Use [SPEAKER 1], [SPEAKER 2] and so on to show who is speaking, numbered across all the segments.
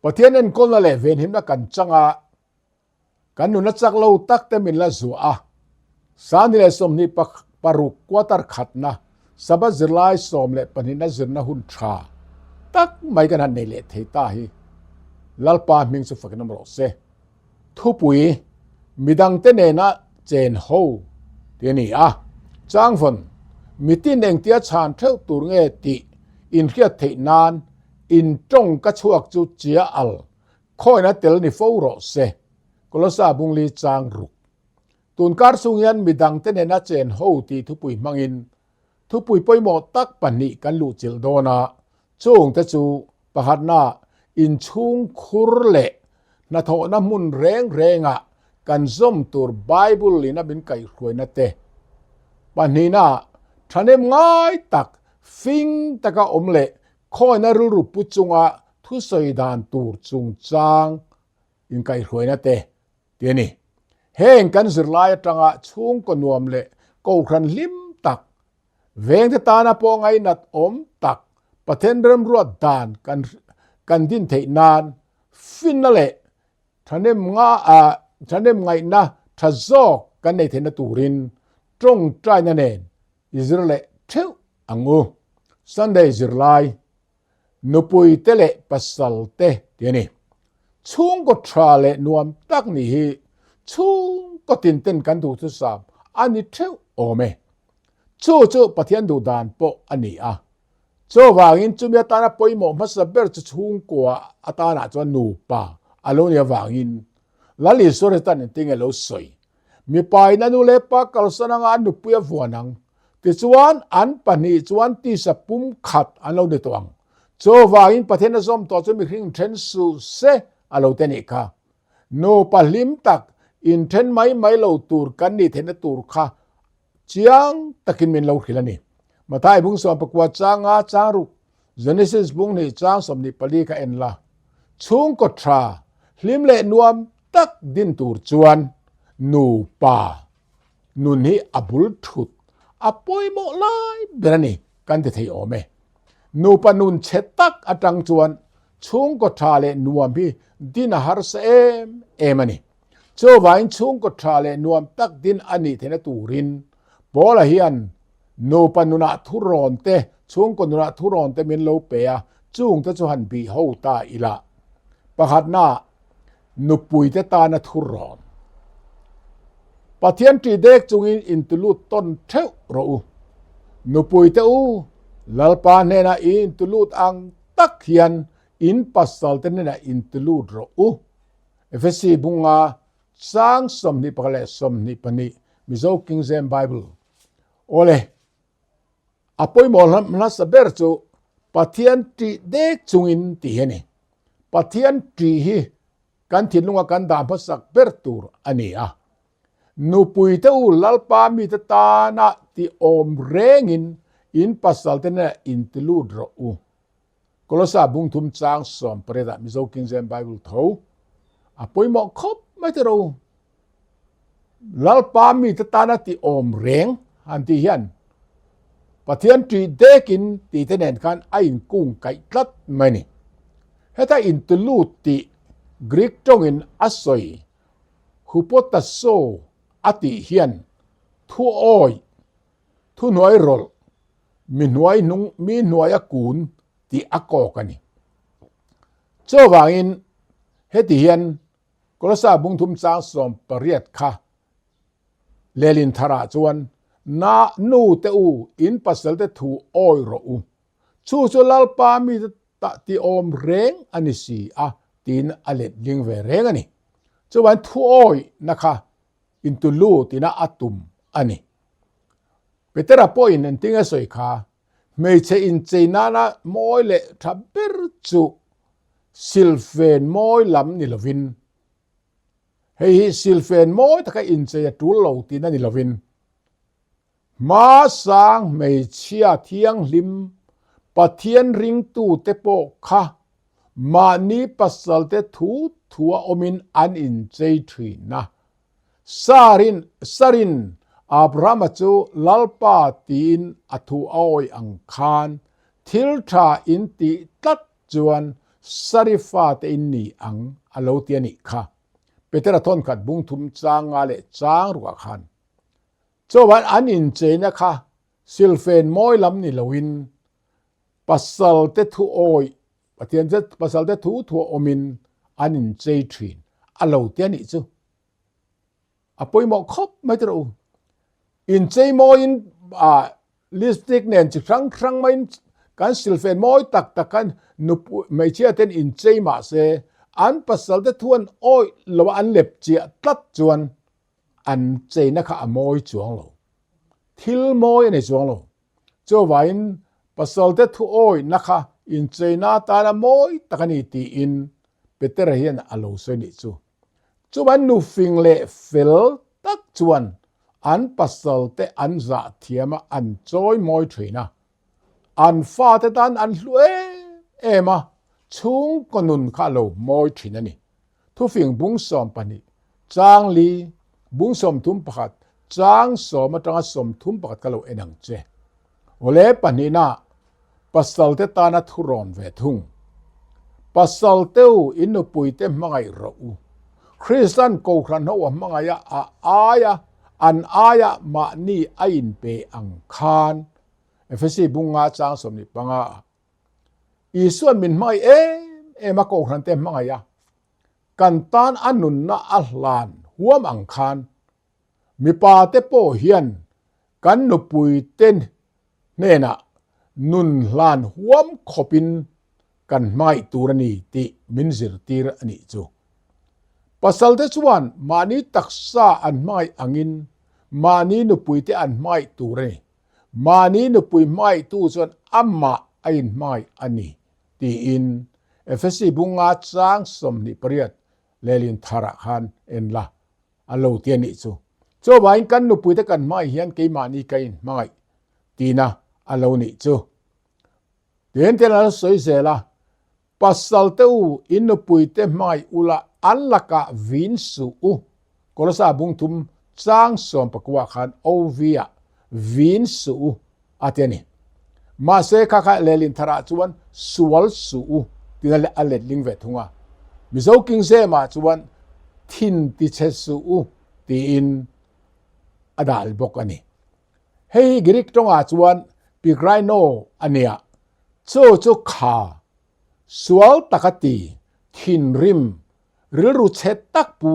[SPEAKER 1] Pathian enkawlna leh venhimna kan chang a, kan nuna chak lo tak te min la zuah a. 2026 quarter khatna Sabbath zirlai 12na zirna hun tha tak mai kan han nei leh thei ta hi Lalpa hming chu fakin awm rawh se. Thupui midangte nena chen ho tih a ni a, changvawn mitin engtia chhan theuh tur nge tih inhriat theih nan intawng ka chhuak chu chia al khawina tel ni fo rawh se, Kolosa bungli chang ruk. Tunkar chhung hian midangte nena chen ho tih thupui hmangin Thupui pawimawh tak pahnih kan luhchilh dawn a, chungte chu pakhatna inchhung khur leh hnathawhna hmun reng rengah kan zawm tur Bible in a min kaihhruaina te. Pahnihna, thahnem ngai tak, fing taka awm leh khawina rilru pu chunga thusawi dan tur chungchang inkaihhruaina te tih a ni. Heng kan zirlai atanga chhungkaw nuam leh kohhran hlim tak, vengte tana pawh ngainat awm tak Pathian remruat dan kan kan din theih nan finna leh thahnem nga thahnem ngaihna tha zawk kan nei theihna turin tawngtaina nen i zir leh theuh ang u. Sunday zirlai Nupui te leh pasal te ti a ni. Chhungkaw tha leh nuam tak nih hi chhungkaw tin ten kan duhthusam a ni theuh awm e. Chu chu Pathian duh dan pawh a ni a. Chuvangin chumi atana pawimawh hmasa ber chu chhungkua atanah chuan nupa a lo nih avangin Lal Isua Hrista'n engtin nge lo sawi? Mipa in a nu leh pa kalsan anga an nupui a vuan ang. Tichuan, an pahnih chuan tisa pum khat an lo ni tawh ang. Chuvangin Pathian a zawm tawh chu mihring then suh se a lo te nih kha. Nupa hlim tak, inthen mai mai lo tur kan nih theihna tur kha chiang takin min lo hrilh a ni. Mathai bung 19 changa chang ruk, Genesis bung hnih chang 24 kha en la. Chhungkaw tha, hlim leh nuam tak din tur chuan nupa nun hi a bul thut a pawimawh lai ber a ni kan ti thei awm e. Nupa nun chhe tak atang chuan chhungkaw tha leh nuam hi din a harsa em em a ni. Chuvangin chhungkaw tha leh nuam tak din a nih theihna turin Paula hian nupa nunah thurawn te, chhungkaw nunah thurawn te min lo pe a, chungte chu han bih ho ta ila. Pakhatna, nupuite tana thurawn. Pathian ṭih dek chungin intulut tawn theuh rawh u. Nupuite u, Lalpa hnenah i intulut ang tak hian in pasalte hnenah intulut rawh u. Efesi bunga chang 21 leh 22 Mizo King James Bible. Awle, a pawimawh hmasa ber chu Pathian ṭih dek chungin tih hi a ni. Pathian ṭih hi kan thinlunga kan dah hmasak ber tur a ni a. Nupuite u Lalpa mite tana ti awm rengin in pasalte hnenah intilut rawh u. Kolosa bung thum chang 18 ah Mizo King James Bible tho a pawimawh khawp mai te ro. Lalpa mite tana ti awm reng han tih hian Pathian ṭih dekin tih te nen khan a inkung kaih tlat mai ni. Heta intulut tih Greek tawngin a sawi hupotasso a tih hian thu awih, thu hnuai rawlh, mi hnuai hnung, mi hnuaia kun tih a kawk a ni. Chuvangin heti hian Kolosa bung thum chang 18 kha lehlin tharah chuan na nu te u in pasal te thu awi rawh u. Chu chu Lalpa mi te tah ti awm reng a ni si a tiin a let ling ve reng a ni. Chuvangin thu awi na kha intulut ina a tum a ni. Petera pawhin engtin a sawi kha hmeichhe inchei nana mawi leh tha ber chu silfen mawi lam ni lovin, hei hi silfen mawi taka inchei a tul lo tihna ni lovin, hmasang hmeichhia thianghlim Pathian ringtute pawh kha mahni pasalte thu thua awmin an inchei thin a. Sarin Sarin Abrahama chu Lalpa tiin a thu a awih ang khan thil tha in tih tlat chuan Sari fate in ni ang a lo ti a nih kha. Petera thawnkhat bung thum chang nga leh chang rukah khan. Chuan an incheina kha silfen mawi lam ni loin pasalte thu awih, Pathian chu pasalte thu thuah awmin an inchei thin a lo ti a nih chu. A pawimawh khawp mai tawh u. Inchei mawiin ah lipstick nen chi hrang hrang maiin kan silfen mawi tak tak khan nupui hmeichhia ten inchei mah se an pasalte thu an awih lo a an lep chiah tlat chuan an cheina kha a mawi chuang lo. Thil mawi a ni chuang lo. Chuvangin pasalte thu awihna kha incheina atana mawi tak a ni tiin Petera hian a lo sawi nih chu. Chuvan nufing leh fel tak chuan an pasalte an zah thiam a, an chawi mawi thin a. An fate tan an hlu em em a, chhungkaw nun kha a lo mawi thin a ni. Thufing bung 12, chang li, bung 31, chang sawm atanga 31 ka lo en ang che. Awle pahnihna, pasalte tana thu rawn ve thung. Pasalte u, in nupuite hmangaih rawh u. Kristan Kohhran ho a hmangaih a, a aia, an aia mahni a inpe ang khan. Efesi bung nga chang 25 ah. Isuan min hmangaih em em a, Kohhran te hmangaih a, kan tan a nunna a hlan huam ang khan mipa te pawh hian kan nupui te hnenah nun hlan huam khawpin kan hmangaih tur a ni tih min zirtir a nih chu. Pasal te chuan mahni taksa an hmangaih angin mahni nupui te an hmangaih tur a ni. Mahni nupui hmangaihtu chuan amah a inhmangaih a ni, tiin Efesi bunga chang 28 lehlin tharah khan en la a lo ti a nih chu. Chuvangin kan nupuite kan hmangaih hian keimahni ka inhmangaih tina a lo nih chu. Tin, tin a lo sawi zel a, Pasalte u, in nupuite hmangaih ula an lakah vin suh u. Kolosa bung thum chang 19 khan OV-ah vin suh u a ti a ni. Mahse, kha kha lehlin tharah chuan sual suh u tiin a letling ve thung a. Mizo King James-ah chuan thin tichhe suh u tiin a dal bawk a ni. Hei hi Greek tawngah chuan pigraino a nia. Chu chu kha sual taka ti, thinrim, rilru chhe tak pu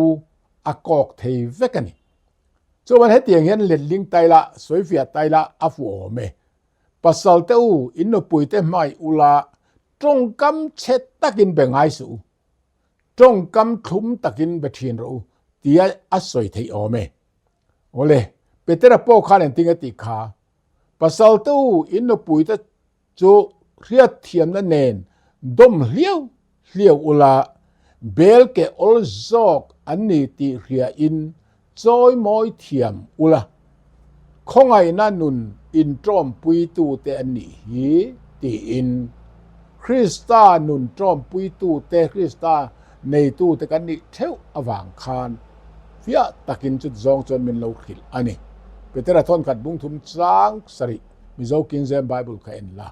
[SPEAKER 1] a kawk thei vek a ni. Chuan hetiang hian letling tai la, sawifiah tai la a fuh awm e. Pasal te u, in nupui te hmai ula, tawngkam chhe takin be ngai suh u. Tawngkam thlum takin be thin rawh u tia a sawi theih awm e. Awle, Petera pawh khan engtin a tih kha? Pasal te u, in nupui te chu hriatthiamna nen dawm hliau hliau ula, bel ke awl zawk an ni tih hriain chawi mawi thiam ula, khawngaihna nun inṭawmpuitute an nih hi tiin Krista nun ṭawmpuitute, Krista neitute kan nih ṭheuh avang khan fiah takin chut zawng chuan min lo hrilh a ni. Petera thawnkhat bung thum chang sarih Mizo King James Bible kha en la.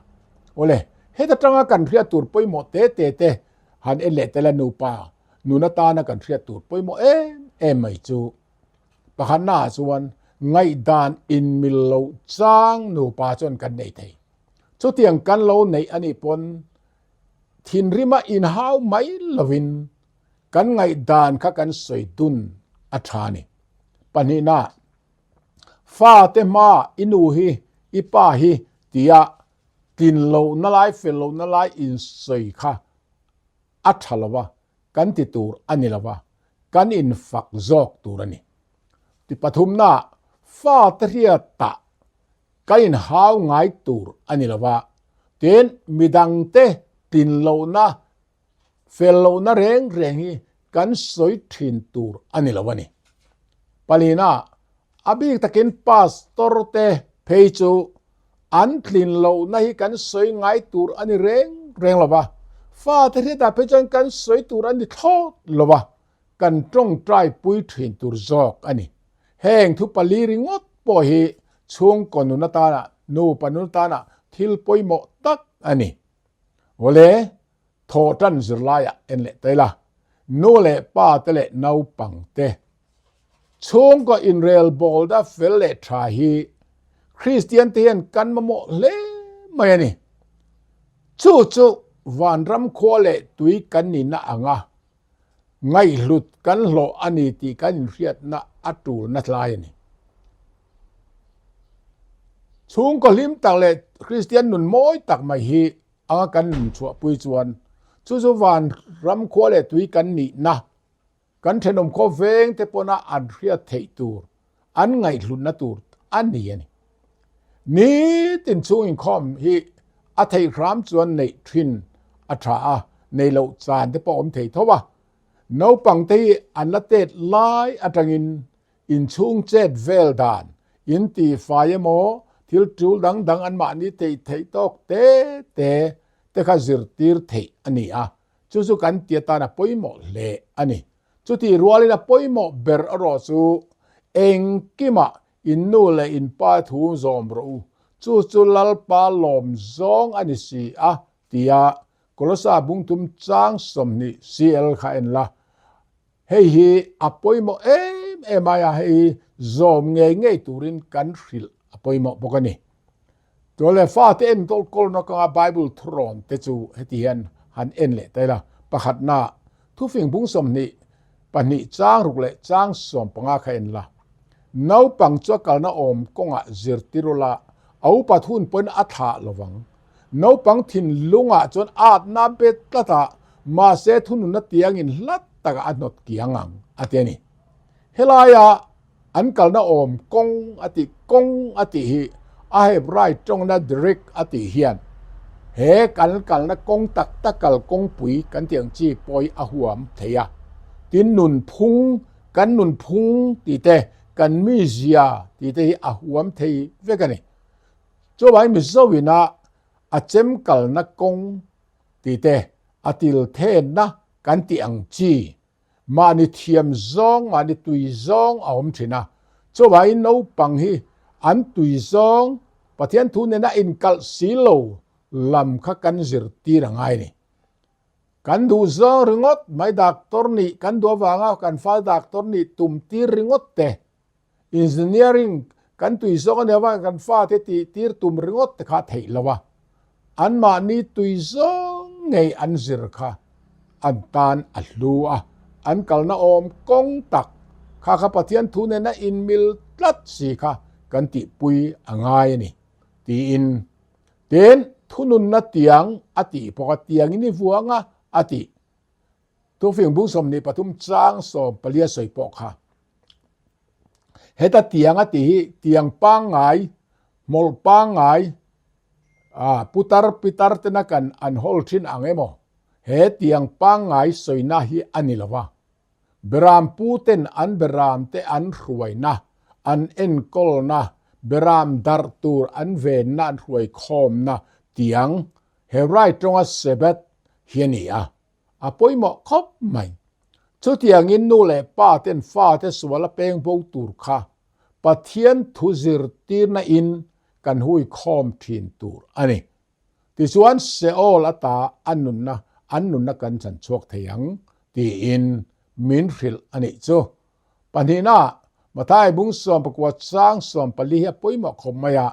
[SPEAKER 1] Awle, heta tanga kan hriat tur pawimawh te te te han en leh tel a nupa nun atana kan hriat tur pawimawh em em mai chu pakhatna ah chuan ngaihdan inmil loh chang nupa chuan kan nei thei. Chutiang kan lo neih anih pawn thinrima inhau mai lovin kan ngaihdan kha kan sawi dun a tha a ni. Pahnihna, fate hma i nu hi i pa hi tia tlin lohna lai fel lohna lai insawi kha a tha lo va, kan ti tur a ni lo va, kan infak zawk tur a ni. Ti pathumna, fate hriatah kan inhau ngai tur a ni lo va, tin midangte tlin lohna Fel lohna reng reng hi kan sawi thin tur a ni lo a ni. Palina, a bik takin pastor te phei chu an tlin lohna hi kan sawi ngai tur a ni reng reng lo va, fate hriatah phei chuan kan sawi tur a ni thlawt lo va, kan tawngtai pui thin tur zawk a ni. Heng thu pali ringawt pawh hi chhungkaw nun atana, nupa nun atana thil pawimawh tak a ni. Awle. Thawhtan zirlaiah en leh ta ila, nu leh pa te leh naupang te chhungkaw inrelbawlna fel leh tha hi Kristian te hian kan mamawh hle mai a ni. Chu chu vanram khua leh tui kan nihna anga ngaihhlut kan hlawh a ni tih kan inhriatna a tulna tlai a ni. Chhungkaw hlim tak leh Kristian nun mawi tak mai hi anga kan nun chhuahpui chuan chu chu van ram khua leh tui kan nihna, kan thenawm khaw veng te pawna an hriat theih tur, an ngaihhlutna tur a ni a ni. Nitin chhung inkhawm hi a theih hram chuan neih thin a tha a, nei loh chan te pawh a awm thei tho a. Naupang te hi an la tet lai atangin inchhung chet vel dan, in tihfai emaw thil tul dang dang anmahni theih theih tawk te te te kha zirtir theih a ni a, chu chu kan ti atan a pawimawh hle a ni. Chutih rualin a pawimawh ber erawh chu engkimah in nu leh in pa thu zawm rawh u, chu chu Lalpa lawm zawng a ni si a, tia Kolosa bungtum chang 20 CL kha en la. Hei hi a pawimawh em em aia hei hi zawm ngei ngei turin kan hrilh a pawimawh bawk a ni. Tual leh fate enkawl kawlna kawnga Bible thurawn te chu heti hian han en leh ta ila. Pakhatna, thufing bung 20, pahnih chang ruk leh chang 15 kha en la. Naupang chu a kalna awm kawngah zirtir ula, a upat hun pawhin a thlah lovang. Naupang thinlungah chuan atna bet tlat a, mahse thununna tiangin hlat takah a hnawt kiang ang, a ti a ni. Helaia an kalna awm kawng a tih kawng a tih hi a Hebrai tawngna Greek a tih hian he kan kalna kawng tak tak kal kawngpui kan tih ang chi pawh hi a huam thei a. Tin nunphung kan nunphung tih te kan mizia tih te hi a huam thei vek a ni. Chuvangin Mizo ina a chem kalna kawng tih te a til thenna kan tih ang chi Mahni thiam zawng, mahni tui zawng a awm thin a. Chuvangin naupang hi an tui zawng, Pathian thu nena inkalh si lo lam kha kan zirtir a ngai a ni. Kan duh zawng ringawt mai doctor nih kan duh avanga kan fa doctor nih tum tir ringawt te, Engineering kan tui zawk a nia vangin kan fate tih tir tum ringawt te kha a theih lo a, anmahni tui zawng ngei an zir kha an tan a hlu a, an kalna awm kawng tak kha kha Pathian thu nena inmil tlat si kha kan tihpui a ngai a ni tiin tin thununna tiang a tih pawh a tiangin i vuang a a tih. Thufing bung 23 chang 14 a sawi pawh kha. Heta tiang a tih hi tiang pangngai, hmawlh pangngai, ah putar pitar tena kan an hawl thin ang emaw he tiang pangngai sawina hi a ni lo va. Beram pu ten an beram te an hruaina, an enkawlna, beram darh tur an venna an hruai khawmna tiang Hebrai tawnga Sabbath hi a ni a. A pawimawh khawp mai. Chutiangin nu leh pa ten fate sual a peng bo tur kha Pathian thu zirtirna in kan hui khawm thin tur a ni. Tichuan Seol ata a nunna an nunna kan chan chhuak thei ang tiin min hrilh a nih chu. Pahnihna, Mathai bung 19 chang 14 hi a pawimawh khawp mai a,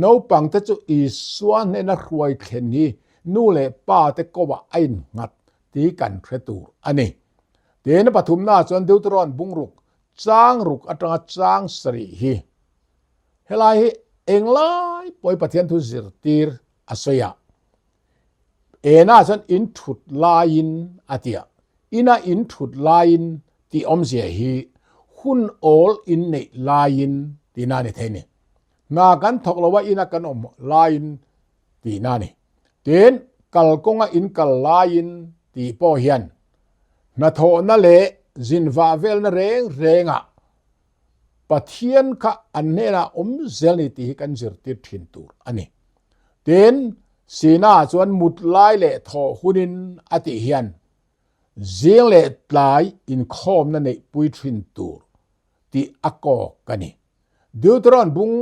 [SPEAKER 1] naupangte chu Isua hnena hruai thlen hi nu leh pa te kawah a innghat tih kan hre tur a ni. Tin, pathumna chuan Deuteron bung ruk chang ruk atanga chang sarih hi helai hi englai pawhin Pathian thu zirtir a sawi a. Ena chuan in thut laiin a ti a, ina in thut laiin tih awmzia hi hun awl in neih laiin tihna a ni thei a ni. Hna kan thawk lo a ina kan awm laiin tihna a ni. Tin, kalkawnga in kal laiin tih pawh hian hnathawhna leh zinvah velna reng rengah Pathian kha an hnenah awm zel ni tih hi kan zirtir thin tur a ni. Tin, Sina chuan mut lai leh thawh hunin a tih hian zing leh tlai inkhawmna neihpui thin tur tih a kawk a ni. Deuteron bung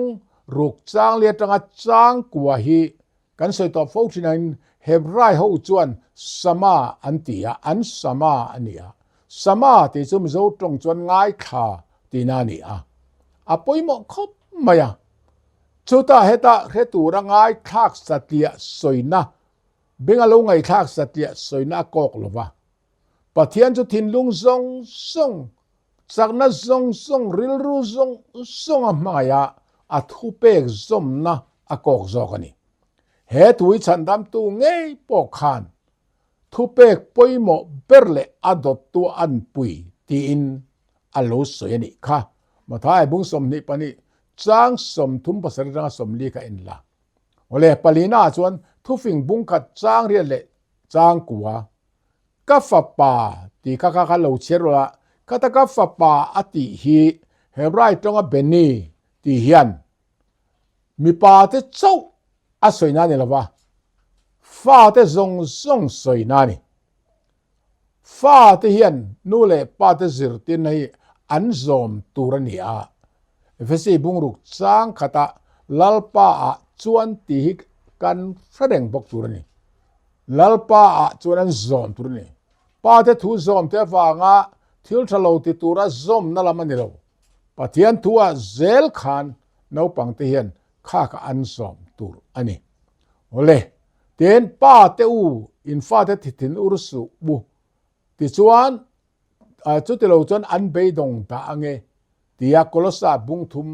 [SPEAKER 1] ruk chang li atanga chang kua hi kan sawi tawh fo thin angin. Hebrai ho chuan Sama an ti a, an Sama a ni a. Sama tih chu Mizo tawng chuan ngaithla tihna a ni a. A pawimawh khawp mai a. Chutah hetah hre tura ngaithlak satliah sawina, benga lo ngaihthlak satliah sawina a kawk lo va. Pathian chu thinlung zawng zawng, chakna zawng zawng, rilru zawng zawng a hmangaih a, a thupek zawmna a kawk zawk a ni. He tui chhandamtu ngei pawh khan thupek pawimawh ber leh a dawttu an pui tiin a lo sawi a nih kha. Matthai bung 22 chang 37 atanga 40 kha en la. Awle, palina ah chuan thufing bung khat chang riat leh chang kua ka fapa tih kha kha kha lo chhiar rawh a, khata ka fapa a tih hi Hebrai tawnga Beni tih hian Mipa te chauh a sawina a ni lo va, fa te zawng zawng sawina a ni. Fa te hian nu leh pa te zirtirna hi an zawm tur a ni a. Efesi bungruk chang khatah Lalpa ah chuan tih hi kan hre reng bawk tur a ni. Lalpa ah chuan an zawm tur a ni. Pa te thu zawm te avanga thil tha lo ti tura zawmna lam a ni lo. Pathian thu ah zel khan naupang te hian khak a an zawm tur a ni. Awle, tin pa te u in fate thithin ur suh u tichuan chuti lo chuan an beidawng dah ange tia Kolosa bungthum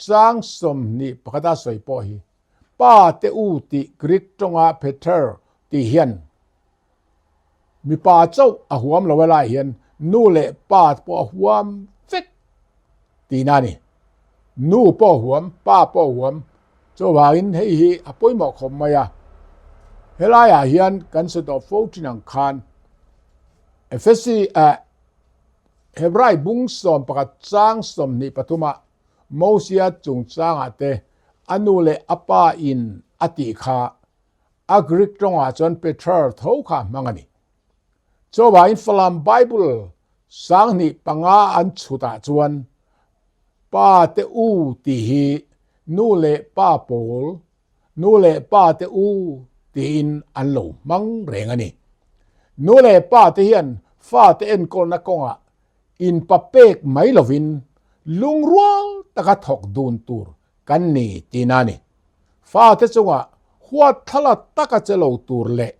[SPEAKER 1] chang 21 a sawi pawh hi pa te u tih Greek tawnga Pheter tih hian Mipa chauh a huam lo helai hian nu leh pa pawh a huam vek tihna a ni. Nu pawh a huam, pa pawh a huam. Chuvangin hei hi a pawimawh khawp mai a. Helaiah hian kan sawi tawh fo thin ang khan Efesi eh Hebrai bung 11 chang 23 ah Mosia chungchangah te a nu leh a pa in a tih kha A Greek tawngah chuan Peter tho kha a hmang a ni. Chuvangin Falam Bible 5005 an chhutah chuan Pa te u tih hi nu leh pa pawl, nu leh pa te u tiin an lo hmang reng a ni. Nu leh pa te hian fate enkawlna kawngah inpa pek mai lovin lungrual taka thawk dun tur kan ni tihna a ni. Fate chungah huat thlala taka che lo tur leh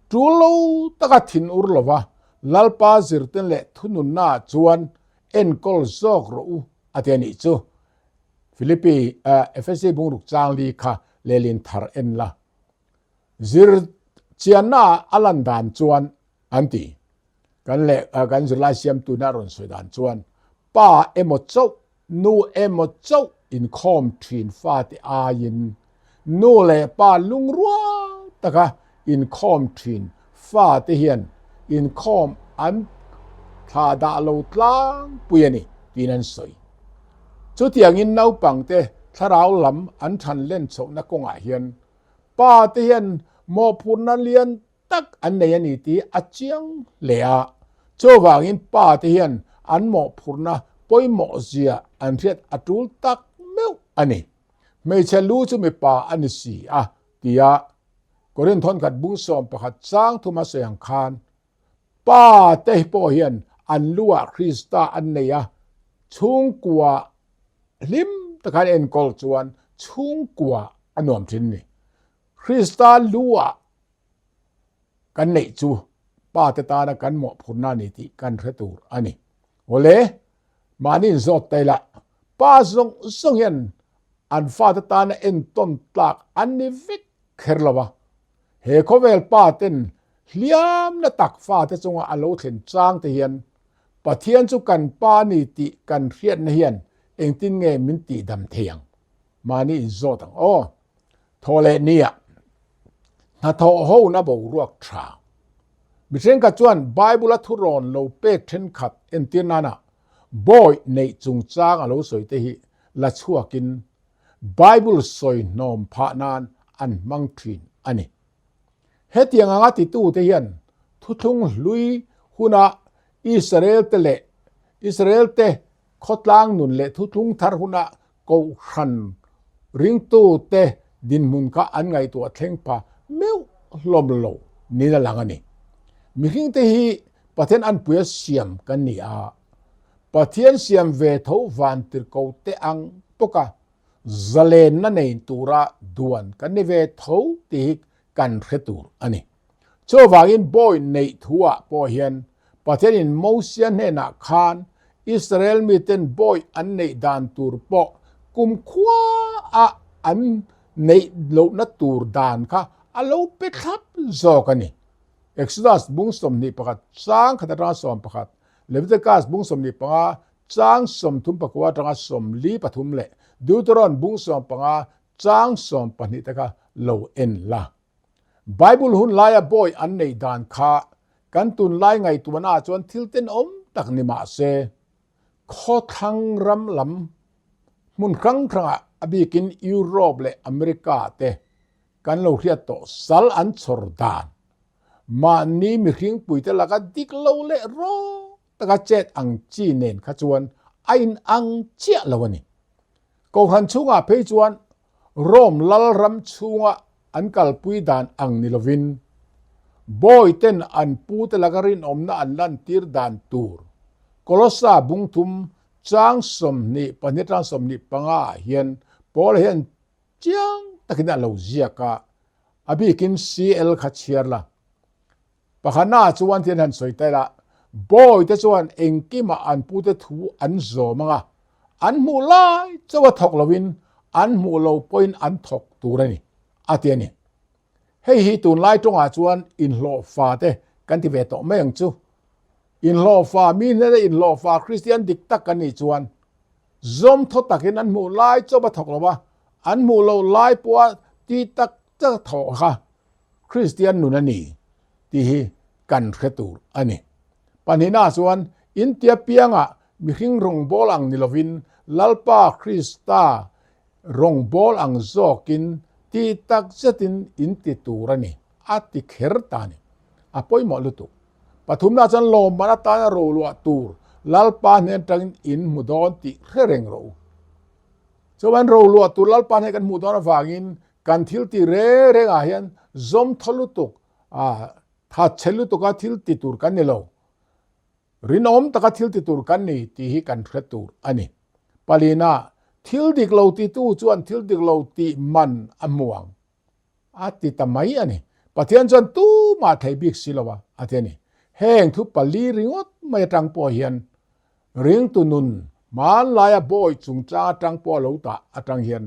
[SPEAKER 1] tul lo taka thin ur lova Lalpa zirtin leh thununnaah chuan enkawl zawk rawh u a ti a nih chu. Philippi Efesi bungruk chang li kha lehlin thar en la. Zir chiannaah a lan dan chuan an ti. Kan leh kan zirlai siamtuna a rawn sawi dan chuan pa emaw chauh Nu emaw chauh inkhawm thin fate aiin nu leh pa lungrual taka inkhawm thin fate hian inkhawm an thlah dah lo tlangpui a ni tiin an sawi. Chutiangin naupangte thlarau lam an than len chhohna kawngah hian pa te hian mawhphurhna lian tak an nei a ni tih a chiang hle a. Chuvangin pa te hian an mawhphurhna pawimawh zia an hriat a tul tak meuh a ni. Hmeichhe lu chu mipa a ni si a tia Korinth thawnkhat bung 11 chang thuma sawi ang khan pa te pawh hian an lu ah Krista an nei a, chhungkua hlim taka an enkawl chuan chhungkua a nuam thin a ni. Krista lu ah kan neih chu pa te tana kan mawhphurhna a ni tih kan hre tur a ni. Awle, mahni inzawt ta ila, pa zawng zawng hian an fate tana entawn tlak an ni vek kher lo a. He khawvel pa ten hliamna tak fate chunga a lo thlen chang te hian Pathian chu kan pa a ni tih kan hriatna hian engtin nge min tihdam thei ang? Mahni inzawt ang aw. Thaw leh nia. Hnathawh hona boruak tha. Mi thenkhat chuan Bible-a thurawn lo pek thenkhat entir nana bawi neih chungchang a lo sawi te hi la chhuakin Bible sawi hnawm phah nan an hmang thin a ni. Hetiang anga titute hian thuthlung hlui huna Israel-te leh Israel-te Khawtlang nun leh thuthlung thar huna kohhran ringtute dinhmun kha an ngaihtuah thleng pha meuh hlawm lo niin a lang a ni. Mihringte hi Pathian anpuia siam kan ni a, Pathian siam ve tho vantirhkote ang bawka zalenna nei tura duan kan ni ve tho tih hi kan hre tur a ni. Chuvangin bawi neih thuah pawh hian Pathianin Mosia hnenah khan Israel miten bawi an neih dan tur pawh kumkhua a an neih lohna tur dan kha a lo pe thlap zawk a ni. Exodus bung 21 chang khat atanga 11, Leviticus bung 25 chang 34 atanga 43 leh Deuteron bung 15 chang 12 te kha lo en la. Bible hun laia bawi an neih dan kha kan tunlai ngaihtuahna ah chuan thil tenawm tak ni mah se, khawthlang ram lam hmun hrang hrangah a bikin Europe leh America te kan lo hriat tawh sal an chhawr dan, mahni mihringpuite laka dik lo leh rawng taka chet ang chi nen kha chuan a inang chiah lo a ni. Kohhran chhungah phei chuan Rome lalram chhunga an kalpui dan ang ni lovin, bawiten an pute laka rinawmna an lantir dan tur Kolossa bungthum chang 22 atang 25 ah hian Paula hian chiang takin a lo ziak a, a bikin CL kha chhiar la. Pakhatnaah chuan thian han sawi ta ila, bawite chuan engkimah an pute thu an zawm ang a, an hmuh lai chauha thawk loin an hmuh lo pawhin an thawk tur a ni, a ti a ni. Hei hi tunlai tawngah chuan inhlawhfa te kan ti ve tawh mai ang chu. Inhlawhfa, mi hnena inhlawhfa Kristian dik tak kan nih chuan zawm thaw takin an hmuh lai chauha thawk lo a, an hmuh loh lai pawha ti tak taka thawh kha Kristian nun a ni tih hi kan hre tur a ni. Pahnihnaah chuan intia piangah mihring rawngbâwl ang ni lovin Lalpa Krista rawngbâwl ang zawkin ti tak zetin inti tur a ni, a ti kher ta a ni. A pawimawh lutuk. Pathumnaah chuan lawmman atana roluah tur Lalpa hnen atangin in hmu dawn tih hre reng rawh u. Chuan roluah tur Lalpa hnen kan hmuh dawn avangin Kan thil ti reng rengah hian zawm thaw lutuk, thatchhe lutuka thil ti tur kan ni lo. Rinawm taka thil ti tur kan ni tih hi kan hre tur a ni. Palina, thil dik lo titu chuan thil dik lo tih man a hmu ang a ti ta mai a ni. Pathian chuan tumah thei bik si lo a, a ti a ni. Heng thu pali ringawt mai atang pawh hian ringtu nun hmanlaia bawi chungchang atang pawh a lo tah atang hian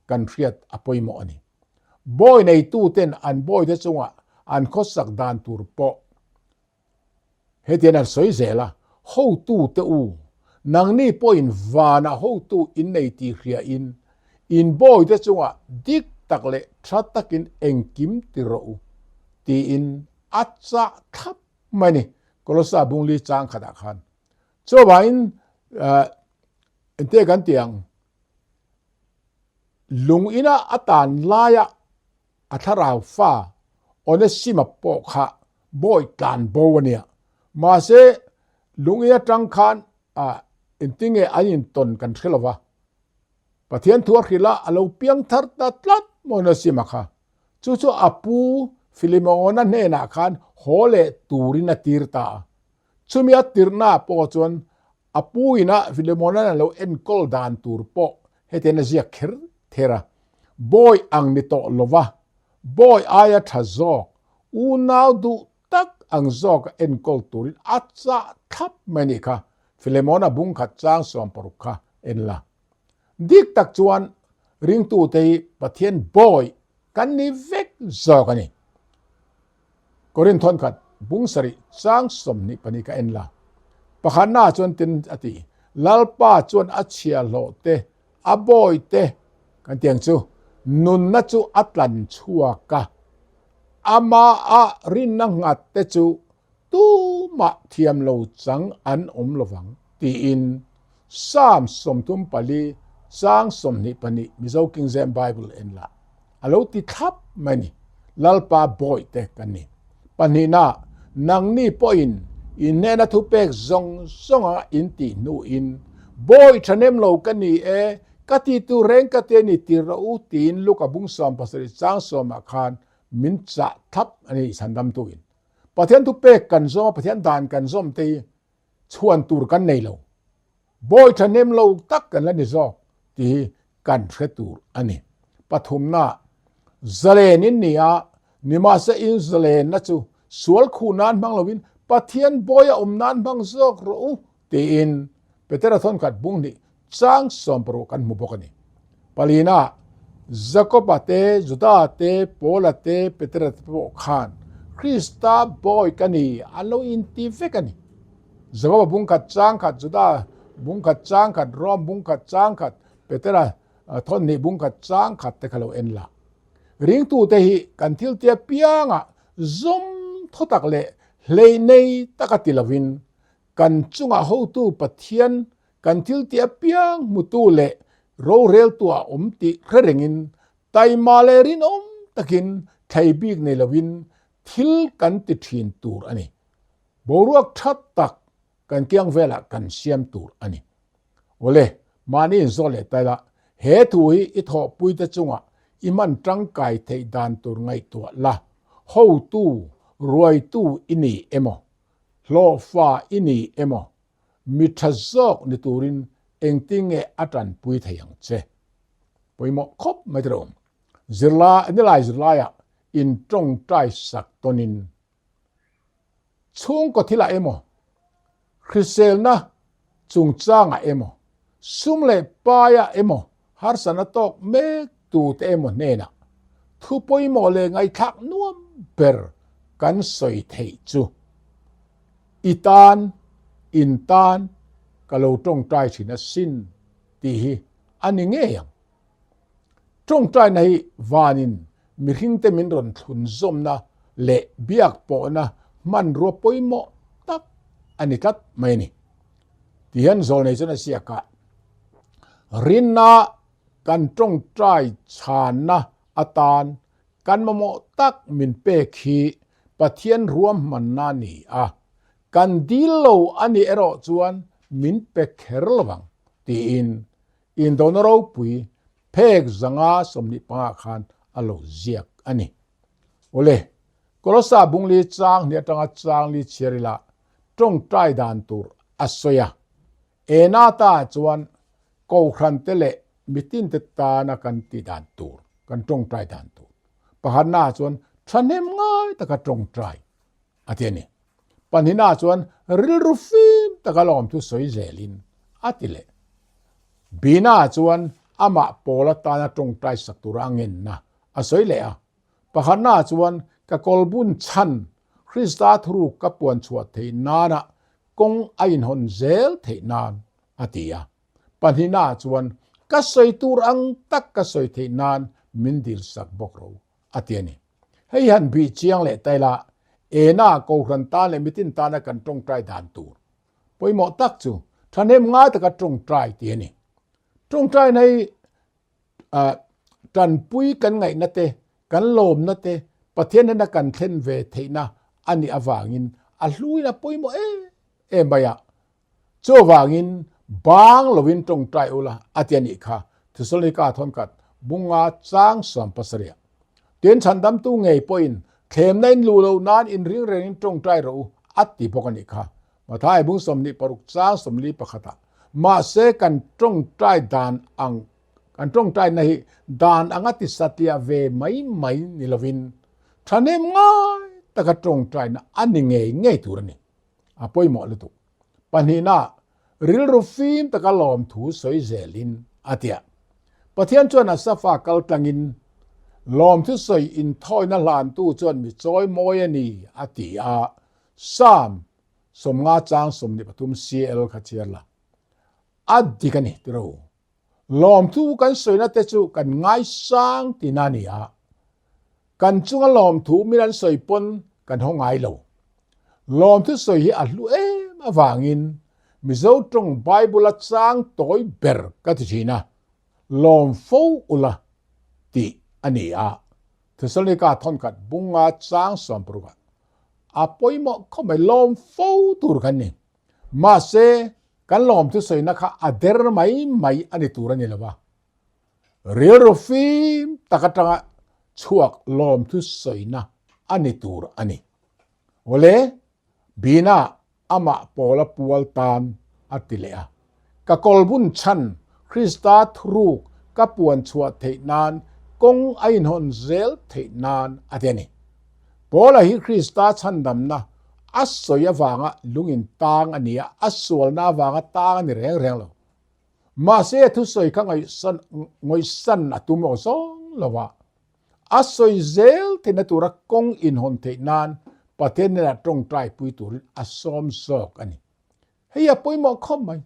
[SPEAKER 1] kan hriat a pawimawh a ni. Bawi neituten an bawite chungah an khawsak dan tur pawh hetian an sawi zel a, Hotute u, nangni pawhin vanah hotu in nei tih hriain in bawite chungah dik tak leh tha takin engkim ti rawh u, tiin a chah thlap mai a ni, Kolossa bungli chang khatah khan. Chuvangin engtia kan tih ang? Lung ina a tan laia a thlarau fa Onesima pawh kha bawi tlan bo a nia. Mahse, lung in atang khan engtinge an intawn kan hre lo va. Pathian thu a hrilh a, a lo piang thar ta tlat maw Onesima kha. Chu chu a pu Filimona hnenah khan haw leh turin a tir ta a. Chumi a tirhna pawh chuan A pu ina Filemona'n a lo enkawl dan tur pawh hetian a ziak kher ther a, Bawi ang ni tawh lova, bawi aia tha zawk, unau duh tak ang zawka enkawl turin a chah thlap mai nih kha, Filemona bungkhat chang 16 kha en la. Dik tak chuan ringtute hi Pathian bawi kan ni vek zawk a ni. Korinth thawnkhat bung sarih chang 22 ka en la. Pakhatnaah chuan tin a ti, Lalpa chuan a chhiahhlawh te, a bawi te, kan ti ang chu, nunna chu a tlan chhuak a, amaha rinna nghat te chu tumah thiam lo chang an awm lovang, tiin Psalm 34 chang 22 Mizo King James Bible en la. A lo ti thlap mai ni. Lalpa bawihte kan ni. Pahnihna, nangni pawhin in hnena thupek zawng zawnga in tih hnuin, Bawi thahnem lo ka ni e, ka ti tur reng ka ti a ni tir rawh u, tiin Luka bung 17 chang sawmah khan. min chah thlap a ni Chhandamtuin. Pathian thupek kan zawm a, Pathian dan kan zawm te hi chhuan tur kan nei lo. Bawi thahnem lo tak kan la ni zawk tih hi kan hre tur a ni. Pathumna, zalen in ni a, nimahse in zalenna chu sual khuh nan hmang loin Pathian bawi a awm nan hmang zawk rawh u tiin Petera thawnkhat bung hnih chang 16 kan hmu bawk a ni. Palina, Jakoba te, Juda te, Paula te, Petera te pawh khan Krista bawi ka ni an lo inti vek a ni. Jakoba bungkhat chang khat, Juda bungkhat chang khat, Rom bungkhat chang khat, Petera thawnhnih bungkhat chang khat te kha lo en la. Ringtute hi kan thil tia piangah zawm thaw tak leh hlei nei taka ti lovin kan chungah hotu Pathian kan thil ti apiang hmutu leh roreltu a awm tih hre rengin taima leh rinawm takin thlei bik nei lovin thil kan ti thin tur a ni. Boruak tha tak kan kiang velah kan siam tur a ni. Awle, mahni inzawt leh ta ila, he thu hi i thawhpuite chungah i hman tangkai theih dan tur ngaihtuah la, hotu, ruaitu i ni emaw, hlawhfa i ni emaw, mi tha zawk ni turin engtin nge a tanpui thei ang che? Pawimawh khawp mai te rawh. Zirlai, nilai zirlaiah intawngtai sak tawnin Chhungkaw thilah emaw, hriselna chungchangah emaw, sum leh paiah emaw harsatna tawk mek tute emaw hnenah thu pawimawh leh ngaihthlak nuam ber kan sawi theih chu i tan, in tan ka lo tawngtai thin asin tih hi a ni ngei ang. Tawngtaina hi vanin mihringte min rawn thlunzawmna leh biak pawhna hmanrua pawimawh tak a ni tlat mai a ni. Tihian zawlnei chuan a ziak a, Rinna kan tawngtai chhanna atan kan mamawh tak min pek hi Pathian ruahmanna a ni a, kan dil lo a nih erawh chuan min pe kher lo ang tiin Indona ropui phek zanga 25 khan a lo ziak a ni. Awle, Kolosa bungli chang hnih atanga chang li chhiar ila tawngtai dan tur a sawi a. Ena ta chuan Kohhrante leh mitinte tana kan tih dan tur, kan tawngtai dan tur. Pakhatnaah chuan thahnem ngai taka tawngtai a ti a ni. Pahnihnaah chuan rilru fim taka lawmthu sawi zelin a ti leh. Bina chuan amah pawl atana tawngtai sak tura a ngenna a sawi leh a. Pakhatnaah chuan ka kawlbun chhan Krista thuruk ka puan chhuah theih nana kawng a inhawn zel theih nan a ti a. Pahnihnaah chuan ka sawi tur ang tak ka sawi theih nan min dilsak bawk ro a ti a ni. Hei han bih chiang leh ta ila, ena Kohhran tan leh mitin tana kan tawngtai dan tur pawimawh tak chu thahnem ngai taka tawngtai tih a ni. Tawngtaina hi tanpui kan ngaihna te, kan lawmna te, Pathian hnena kan thlen ve theihna a nih avangin a hluin a pawimawh em em mai a. Chuvangin bang lovin tawngtai ula a ti a nih kha, Thesalonika thawnkhat bunga chang 70. Tin, chhandamtu ngei pawhin thlemna in luh loh nan inring rengin tawngtai rawh u a ti bawk a nih kha, Mathai bung 26 chang 41 ah. Mahse kan tawngtai dan ang kan tawngtaina hi dan anga ti satliah ve mai mai ni lovin thahnem ngai taka tawngtaina a ni ngei ngei tur a ni. A pawimawh lutuk. Pahnihna, rilru fim taka lawmthu sawi zelin a ti a. Pathian chuan a safa kal tlangin lawmthu sawi inthawina hlantu chuan mi chawi mawi a ni a ti a, Psalm 50 chang 23 CL kha chhiar la. A dik a ni tiro. Lawmthu kan sawina te chu kan ngaisang tihna a ni a, kan chunga lawmthu min an sawi pawn kan haw ngai lo. Lawmthu sawi hi a hlu em avangin Mizo tawng Bible-a chang tawi ber ka ti thin a, lawm fo ula tih a ni a, Thesalonika thawnkhat bunga chang 60 ah a pawimawh khawp mai, lawm fo tur kan ni. Mahse, kan lawmthu sawina kha a der mai mai a ni tur a ni lo va. Rilru fim tak atanga chhuak lawmthu sawina a ni tur a ni. Awle, Bina amah Paula pual tan a ti leh a. Ka kawlbun chhan Krista thuruk ka puan chhuah theih nan kawng a inhawn zel theih nan a ti a ni. Paula hi Krista chhandamna a sawi avanga lungin tang a ni a, a sualna avanga tang a ni reng reng lo. Mahse a thusawi kha ngaihsan a tum aw zawng lo a, a sawi zel theihna tura kawng inhawn theih nan Pathian hnenah tawngtai pui turin a sawm zawk a ni. Hei a pawimawh khawp mai.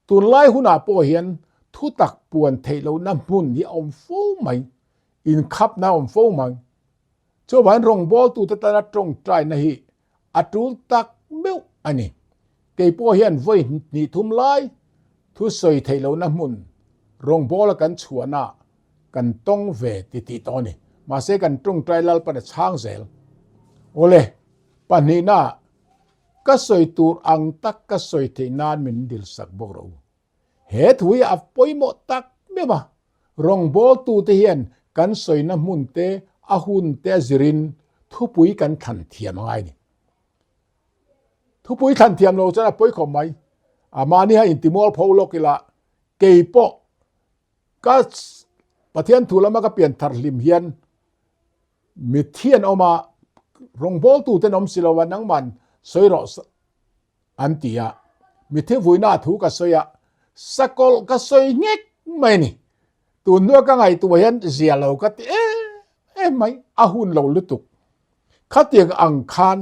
[SPEAKER 1] Tunlai hunah pawh hian thutak puan theih lohna hmun hi a awm fo mai, inkhapna a awm fo mai. Chuvangin rawngbawltute tana tawngtaina hi a tul tak meuh a ni. Kei pawh hian vawi hnih thum lai thusawi theih lohna hmun rawngbawla kan chhuahna kan tawng ve ti tih tawh a ni. Mahse kan tawngtai Lalpan a chhang zel. Awle, pahnihna ka sawi tur ang tak ka sawi theih nan min dilsak bawk rawh u. He thu hi a pawimawh tak meuh a, rawngbawltute hian kan sawina hmun te, a hun te a zirin thupui kan thlan thiam a ngai a ni. Thupui thlan thiam lo chuan a pawi khawp mai. A mahni ha intimual pho lawk ila kei pawh ka Pathian thu lama ka pian thar hlim hian mitthi an awm a, rawngbawltute an awm si lo a, nangman sawi rawh an ti a, mitthi vuina thu ka sawi a, sakawlh ka sawi nghek mai a ni. Tun hnua ka ngaihtuah hian zia lo ka ti em em mai, a hun lo lutuk. Khatiang ang khan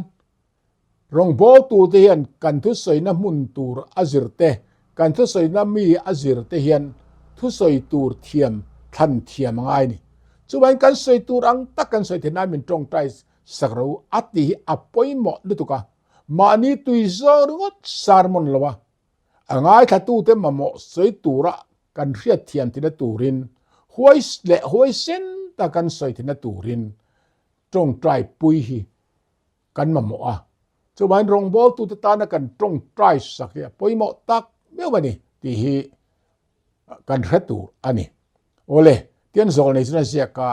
[SPEAKER 1] rawngbawltute hian kan thusawina hmun tur a zir te, kan thusawina mi a zir te hian thusawi tur thiam thlan thiam a ngai a ni. Chuvangin kan sawi tur ang tak kan sawi theih nan min tawngtai sak ro a tih hi a pawimawh lutuk a. Mahni tui zawng ringawt sermon lo a, a ngaithlatute mamawh sawi tura kan hriatthiam theihna turin huai leh huaisen taka kan sawi theihna turin tawngtai pui hi kan mamawh a. Chuvangin rawngbawltute tana kan tawngtai sak hi a pawimawh tak meuh a ni tih hi kan hre tur a ni. Awle, tian zawlnei chuan a ziak a,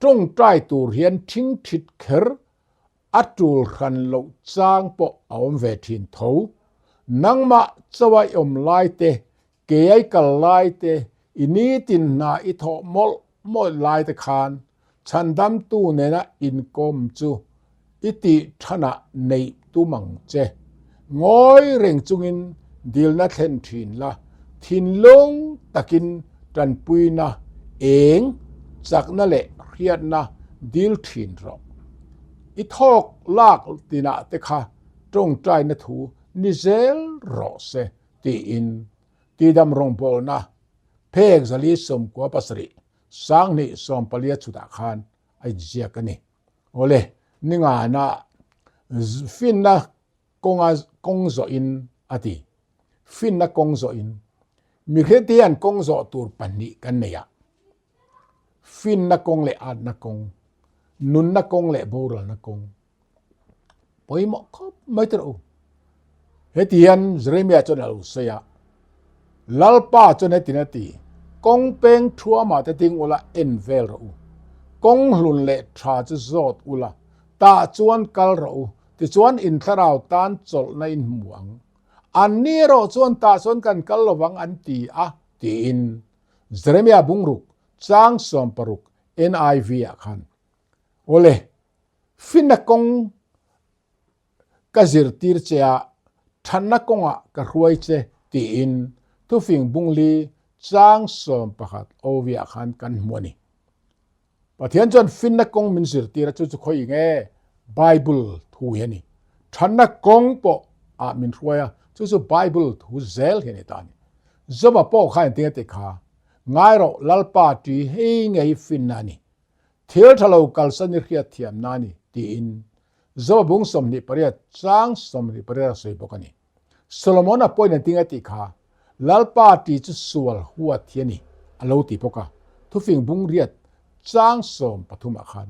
[SPEAKER 1] tawngtai tur hian thingthit kher A tul hran loh chang pawh a awm ve thin tho. Nangmah chawa i awm lai te, kei kal lai te, i nitin hna i thawh mawlh mawlh lai te khan chhandamtu nena inkawm chu i tih thanah neih tum ang che. Ngawi reng chungin dilna thlen thin la, thinlung takin tanpuina eng chakna leh hriatna dil thin rawh. I thawk lak tinah te kha tawngtaina thu ni zel rawh se tiin tidam rawngbawlna phek zali 97 sanghnih sawmpalia chhutah khan a inziak a ni. Awle, ningana finna kawnga kawng zawhin a ti. Finna kawng zawhin. Mihring te hian kawng zawh tur pahnih kan nei a. Finna kawng leh atna kawng, nunna kawng leh boralna kawng. Pawimawh khawp mai te rawh u. Heti hian Jeremia chuan a lo sawi a, Lalpa chuan hetin a ti, Kawng peng thuamah te ding ula en vel rawh u. Kawng hlun leh tha chu zawt ula, tah chuan kal rawh u, tichuan in thlarau tan chawlhna in hmu ang. Anni erawh chuan tah chuan kan kal lovang an ti a, tiin Jeremia bungruk chang 60 NIV ah khan, Awle, finna kawng ka zirtir che a, thatna kawngah ka hruai che tiin thufing bungli chang 11 OV ah khan kan hmu a ni. Pathian chuan finna kawng min zirtir a, chu chu khawi nge Bible thu hi a ni. Thatna kawng pawh ah min hruai a, chu chu Bible thu zel hi a ni ta a ni. Joba pawh kha engtin a ti kha, Ngai rawh, Lalpa ṭi hei ngei finna a ni. Thil ṭha lo kalsan i hriat thiamna a ni, tiin Joba bung 28 chang 28 a sawi bawk a ni. Solomon-a pawhin engtin a tih kha, Lalpa ṭi chu sual huat hi a ni, a lo ti bawk a, thufing bung riat chang 13 ah khan.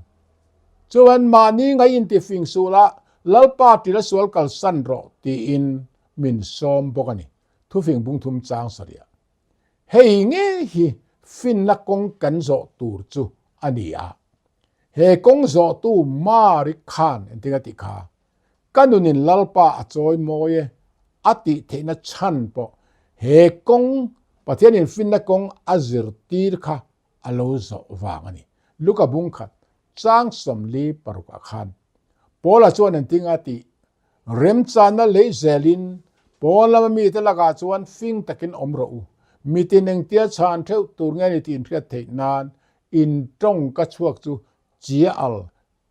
[SPEAKER 1] Chuan mahni ngai intifing suh la, Lalpa ṭi la sual kalsan rawh, tiin min sawm bawk a ni, thufing bung thum chang sarih ah. Hei ngei hi finna kawng kan zawh tur chu a ni a. He kawng zawhtu Mari khan engtin a tih kha? Ka nunin Lalpa a chawi mawi e a tih theihna chhan pawh he kawng, Pathianin finna kawng a zirtir kha a lo zawh vang a ni. Luka bung khat chang 46 ah khan Paula chuan engtin a tih? Remchanna lei zelin pawn lama mite lakah chuan fing takin awm rawh u. Mitin engtia chhan theuh tur nge ni tih inhriat theih nan in tawng ka chhuak chu chia al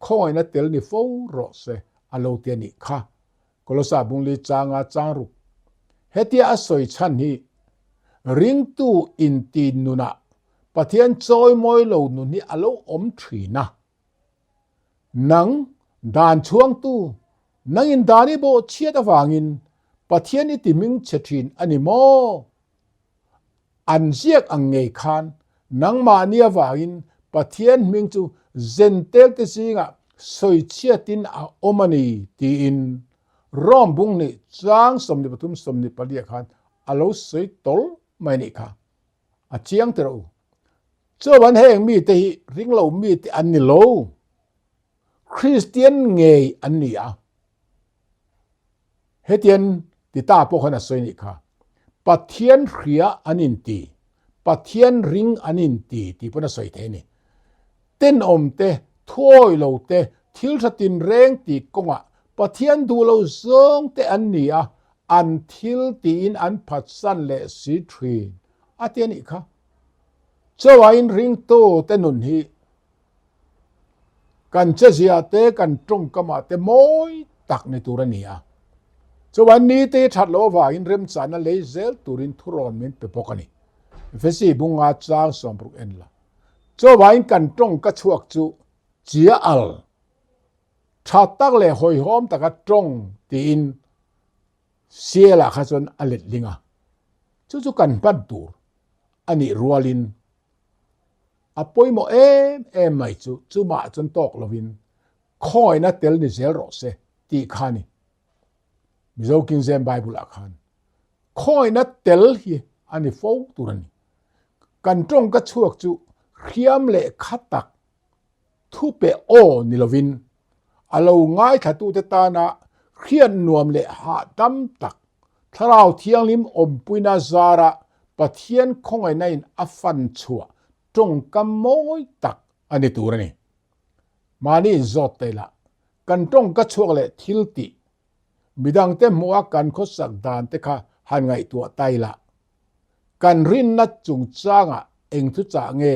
[SPEAKER 1] khawngaihna tel ni fo rawh se a lo ti a nih kha. Kolosa bungli changa chang ruk. Hetia a sawi chhan hi ringtu inti nunah Pathian chawimawi lo nun hi a lo awm thin a. Nang dan chhuangtu, nangin dan i bawh chhiat avangin Pathian i ti hming chhe thin a ni maw? An ziak ang ngei khan nangmahni avangin Pathian hming chu Zentelte zingah sawichhiatin a awm a ni tiin Rome bung nih chang 23 24 ah khan a lo sawi tawl mai nih kha. A chiang ti rawh u. Chuan heng mite hi ringlo mite an ni lo. Kristian ngei an ni a. Hetian ti ta pawh khan a sawi nih kha. Pathian hria an inti, Pathian ring an inti tih pawn a sawi thei a ni. Tenawm te, thuawi lo te, thil tha tinreng tih kawngah Pathian duh lo zawng te an ni a, an thil tiin an phatsan leh si thin a ti a nih kha. Chauhain ringtu te nun hi Kan chezia te kan tawngkamah te mawi tak ni tur a ni a. Chuan nite hi that loh avangin remchahna lei zel turin thurawn min pe bawk a ni. Efesi bunga chang 60 en la. Chuvangin kan tawngka chhuak chu chia al, tha tak leh hawihhawm taka tawng tiin Sialah kha chuan a letling a. Chu chu kan hman tur a nih rualin A pawimawh em em mai chu chumah chuan tawk lovin khawina tel ni zel rawh se tih kha a ni. Mizo King James Bible ah khan khawina tel hi a ni fo tur a ni. Kan tawngka chhuak chu hriam leh kha tak thupe aw ni lovin a lo ngaithlatute tana hriat nuam leh hahdam tak Thlarau Thianghlim awmpuina zara Pathian khawngaihna in a fan chhuah tawngkam mawi tak a ni tur a ni. Mahni inzawt ta ila, kan tawngka chhuak leh thil tih, midangte hmuha kan khawsak dan te kha han ngaihtuah ta ila, kan rinna chungchangah eng thuchah nge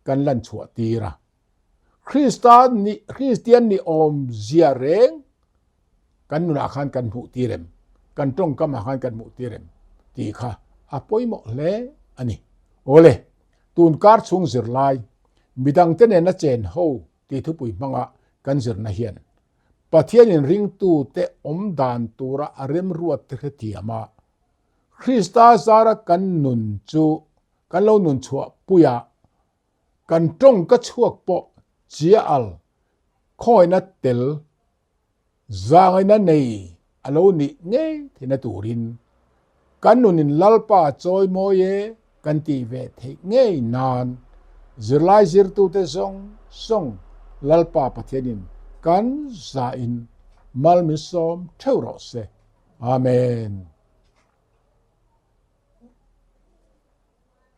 [SPEAKER 1] kan lan chhuah tir a? Krista nih Kristian nih awmzia reng kan nunah khan kan hmuh tir em? Kan tawngkamah khan kan hmuh tir em? tih kha a pawimawh hle a ni. Awle, tun kar chhung zirlai, midangte nena chen ho tih thupui hmanga kan zirna hian Pathianin ringtute awm dan tura a remruat te hrethiam a, Krista zara kan nun chu kan lo nun chhuah puia Kan tawngka chhuak pawh chia al khawina tel zangaina nei a lo nih ngei theihna turin kan nunin Lalpa chawi mawi e kan tih ve theih ngei nan zirlai zirtute zawng zawng Lalpa Pathianin kan zahin mal min sawm theuh rawh se. Amen.